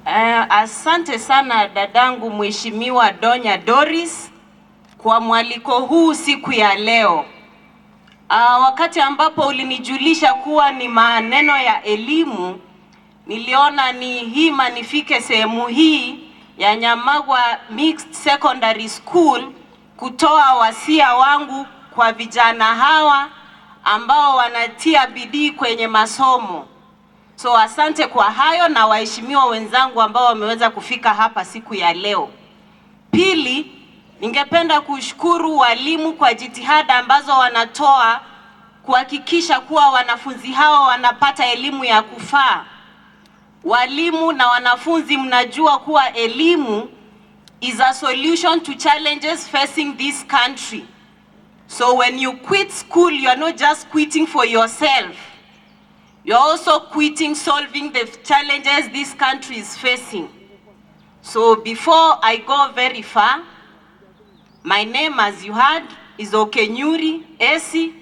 Asante sana dadangu Mheshimiwa Donya Doris kwa mwaliko huu siku ya leo. Wakati ambapo ulinijulisha kuwa ni maneno ya elimu, niliona ni hima nifike sehemu hii ya Nyamagwa Mixed Secondary School kutoa wasia wangu kwa vijana hawa ambao wanatia bidii kwenye masomo. So asante kwa hayo na waheshimiwa wenzangu ambao wameweza kufika hapa siku ya leo. Pili, ningependa kushukuru walimu kwa jitihada ambazo wanatoa kuhakikisha kuwa wanafunzi hawa wanapata elimu ya kufaa. Walimu na wanafunzi, mnajua kuwa elimu is a solution to challenges facing this country. So when you quit school, you are not just quitting for yourself. You're also quitting solving the challenges this country is facing. So before I go very far, my name, as you heard, is Okenyuri Esi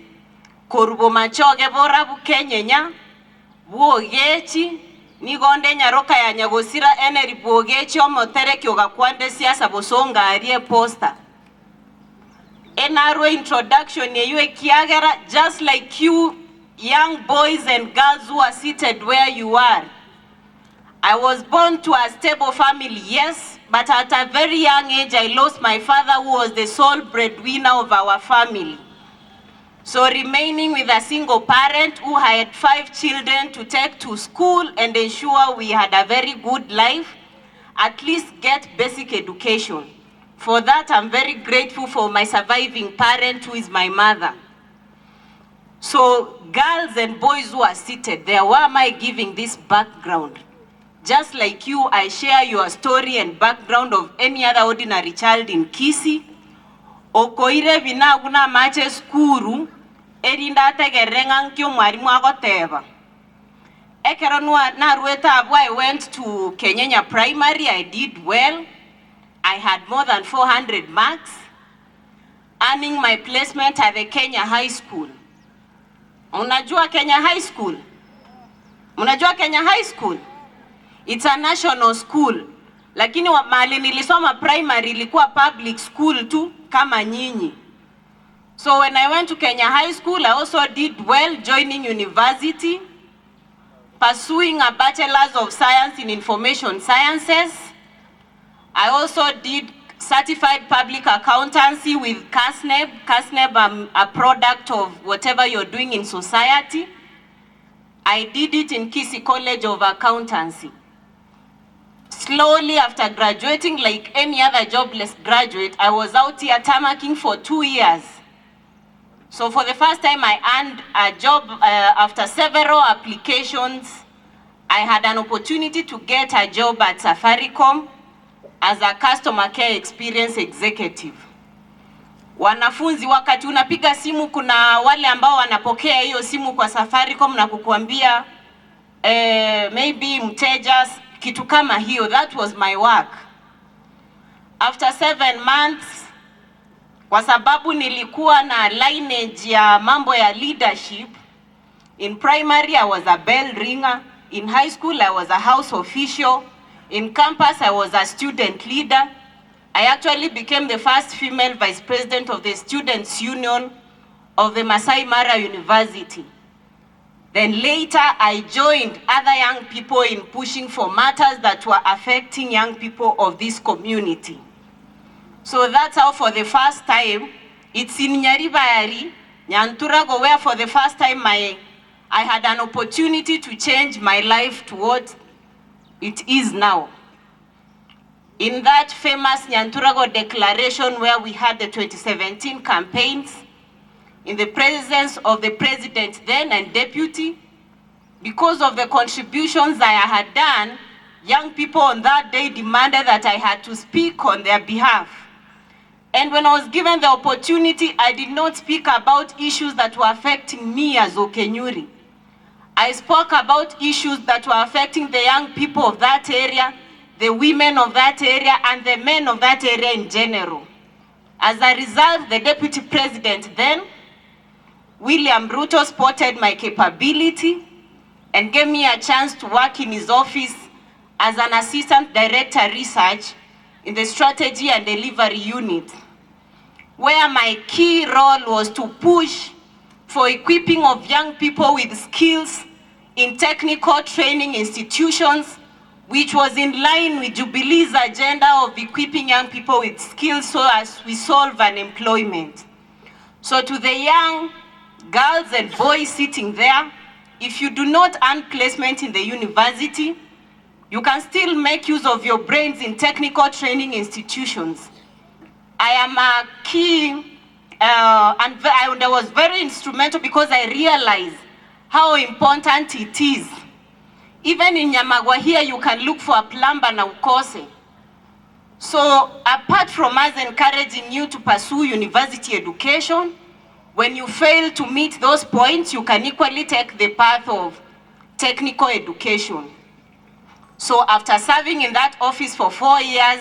Korubo Machoge Borabu Kenyenya Bwogechi nigonde nyaroka ya Nyagosira Eneri Bwogechi omotereki ogakwande siasa bosonga arie posta enarwe introduction yeyu ekiagera, just like you young boys and girls who are seated where you are. I was born to a stable family, yes, but at a very young age I lost my father, who was the sole breadwinner of our family. So remaining with a single parent who had five children to take to school and ensure we had a very good life, at least get basic education. For that, I'm very grateful for my surviving parent, who is my mother. So girls and boys who are seated there, why am I giving this background? Just like you, I share your story and background of any other ordinary child in Kisii. Okoire binagu namache skuru erinda ategerere ng'a nki omwarimu agoteba ekero narwete abwo. I went to Kenyenya Primary. I did well. I had more than 400 marks, earning my placement at the Kenya High School. Unajua Kenya High School? Unajua Kenya High School? It's a national school, lakini mahali nilisoma primary ilikuwa public school tu kama nyinyi. So when I went to Kenya High School, I also did well, joining university, pursuing a Bachelor's of Science in Information Sciences. I also did certified public accountancy with KASNEB. KASNEB, a product of whatever you're doing in society. I did it in Kisii College of Accountancy. Slowly after graduating, like any other jobless graduate, I was out here tarmacking for 2 years. So for the first time, I earned a job after several applications. I had an opportunity to get a job at Safaricom as a customer care experience executive. Wanafunzi, wakati unapiga simu, kuna wale ambao wanapokea hiyo simu kwa Safaricom na kukuambia maybe mteja, kitu kama hiyo. That was my work. After 7 months, kwa sababu nilikuwa na lineage ya mambo ya leadership. In primary, I was a bell ringer. In high school, I was a house official. In campus, I was a student leader. I actually became the first female vice president of the Students' Union of the Masai Mara University. Then later, I joined other young people in pushing for matters that were affecting young people of this community. So that's how, for the first time, it's in Nyaribari, Nyanturago, where for the first time I had an opportunity to change my life to what it is now. In that famous Nyanturago Declaration, where we had the 2017 campaigns, in the presence of the president then and deputy, because of the contributions I had done, young people on that day demanded that I had to speak on their behalf. And when I was given the opportunity, I did not speak about issues that were affecting me as Okenyuri. I spoke about issues that were affecting the young people of that area, the women of that area, and the men of that area in general. As a result, the deputy president then, William Ruto, spotted my capability and gave me a chance to work in his office as an assistant director research in the strategy and delivery unit, where my key role was to push for equipping of young people with skills in technical training institutions, which was in line with Jubilee's agenda of equipping young people with skills so as we solve unemployment. So to the young girls and boys sitting there, if you do not earn placement in the university, you can still make use of your brains in technical training institutions. I am a key, and I was very instrumental because I realized how important it is. Even in Nyamagwa here, you can look for a plumber na ukose. So apart from us encouraging you to pursue university education, when you fail to meet those points, you can equally take the path of technical education. So after serving in that office for 4 years,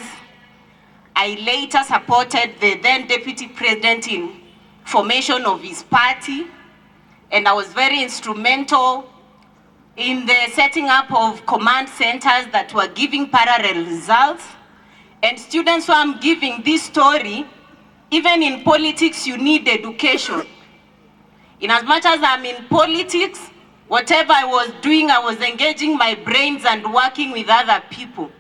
I later supported the then deputy president in formation of his party, and I was very instrumental in the setting up of command centers that were giving parallel results. And students who I'm giving this story, even in politics, you need education. In as much as I'm in politics, whatever I was doing, I was engaging my brains and working with other people.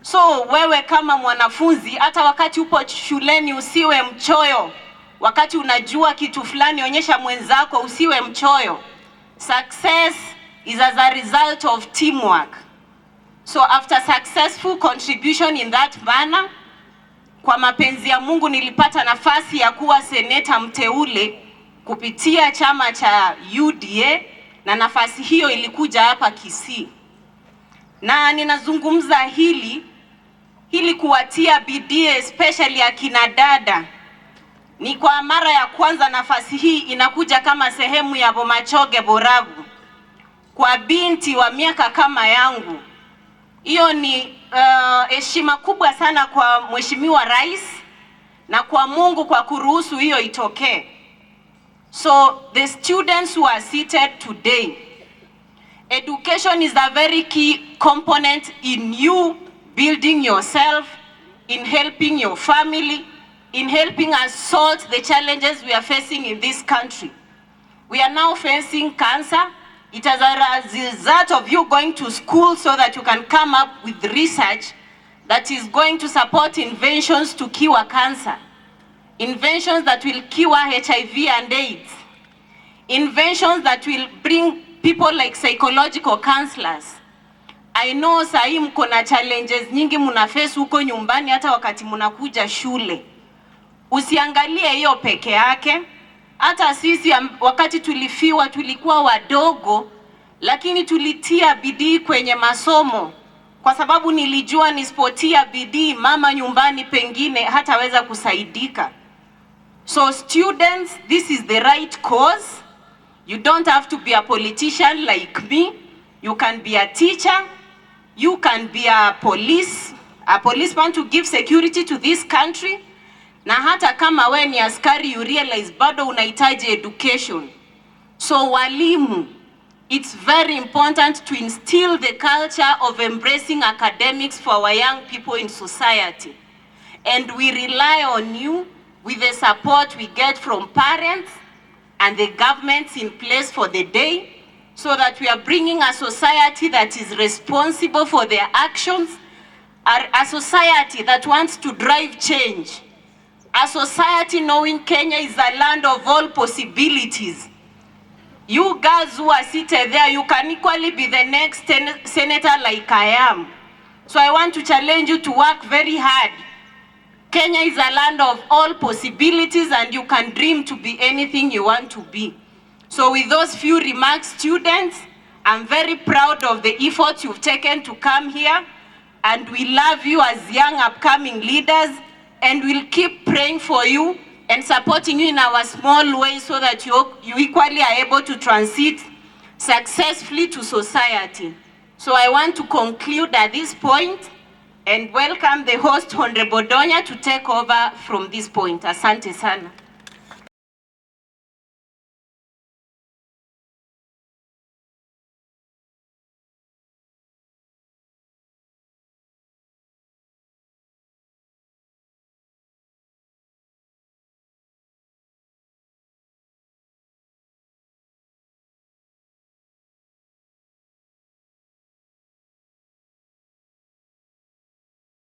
So wewe kama mwanafunzi, hata wakati upo shuleni usiwe mchoyo. Wakati unajua kitu fulani, onyesha mwenzako, usiwe mchoyo. Success is as a result of teamwork. So after successful contribution in that manner, kwa mapenzi ya Mungu nilipata nafasi ya kuwa seneta mteule kupitia chama cha UDA na nafasi hiyo ilikuja hapa Kisii. Na ninazungumza hili ili kuwatia bidii especially akina dada. Ni kwa mara ya kwanza nafasi hii inakuja kama sehemu ya Bomachoge Borabu kwa binti wa miaka kama yangu. Hiyo ni heshima kubwa sana kwa Mheshimiwa Rais na kwa Mungu kwa kuruhusu hiyo itokee. So the students who are seated today, education is a very key component in you building yourself, in helping your family, in helping us solve the challenges we are facing in this country. We are now facing cancer. It is a result of you going to school so that you can come up with research that is going to support inventions to cure cancer, inventions that will cure HIV and AIDS, inventions that will bring people like psychological counselors. I know sahi mko na challenges nyingi mna face huko nyumbani, hata wakati mnakuja shule. Usiangalie hiyo peke yake. Hata sisi wakati tulifiwa tulikuwa wadogo, lakini tulitia bidii kwenye masomo, kwa sababu nilijua nisipotia bidii mama nyumbani pengine hataweza kusaidika. So students, this is the right course. You don't have to be a politician like me. You can be a teacher. You can be a police, a policeman to give security to this country. Na hata kama we ni askari, you realize bado unahitaji education. So walimu, it's very important to instill the culture of embracing academics for our young people in society. And we rely on you with the support we get from parents and the governments in place for the day, so that we are bringing a society that is responsible for their actions, a society that wants to drive change, a society knowing Kenya is a land of all possibilities. You girls who are seated there, you can equally be the next senator like I am. So I want to challenge you to work very hard. Kenya is a land of all possibilities and you can dream to be anything you want to be. So with those few remarks, students, I'm very proud of the effort you've taken to come here, and we love you as young upcoming leaders, and we'll keep praying for you and supporting you in our small way so that you equally are able to transit successfully to society. So I want to conclude at this point and welcome the host, Honorable Donya, to take over from this point. Asante sana.